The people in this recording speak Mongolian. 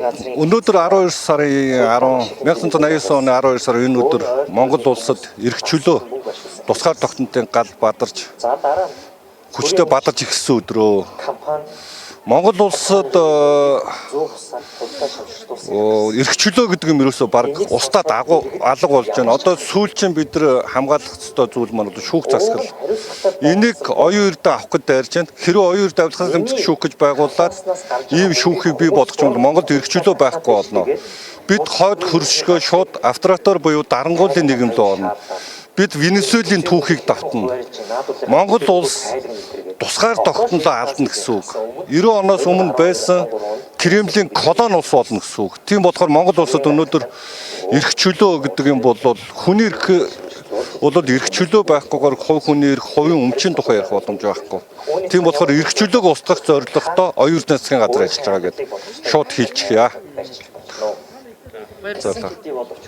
Өнөөдөр 12 сарын 10 1989 оны 12 сарын энэ өдөр Монгол улсад эрх чөлөө тусгаар тогтнолтын гал бадарч За дараа нь хүчтэй бадарч эхэлсэн өдрөө. компани Монгол улсад 100 хусаар тулдаа шамширтуулсан. Эрх чөлөө гэдэг юм ерөөсөө баг устдаад агуу алга болж байна. Одоо сүүлчин бид нар хамгаалах ёстой зүйл маань бол шүүх засгал. Энийг оюун эрдэ авах гэж дайрч байна. Хэрвээ оюун эрдэ авилгын хэмжих шүүх гэж байгуулад ийм шүүхийг бий болгох юм бол Монголд эрх чөлөө байхгүй болно. Бид хойд хөршгөө шууд авторитар буюу дарангуулын нийгэм рүү орно. Бид Венесуэлийн түүхийг давтна. Монгол улс тусгаар тогтнолоо алдна гэсэн үг. 90 оноос өмнө байсан Кремлийн колони улс болно гэсэн үг. Тийм болохоор Монгол улсад өнөөдөр эрх чөлөө гэдэг юм бол хүний эрх бол эрх чөлөө байхгүйгээр хувь хүний эрх, хувийн өмчийн тухай ярих боломж байхгүй. Тийм болохоор эрх чөлөөг устгах зорилготой оюун засгийн газар ажиллаж байгаа гэдээ шууд хэлчихье. Барьж болно. За. Хэдий боловч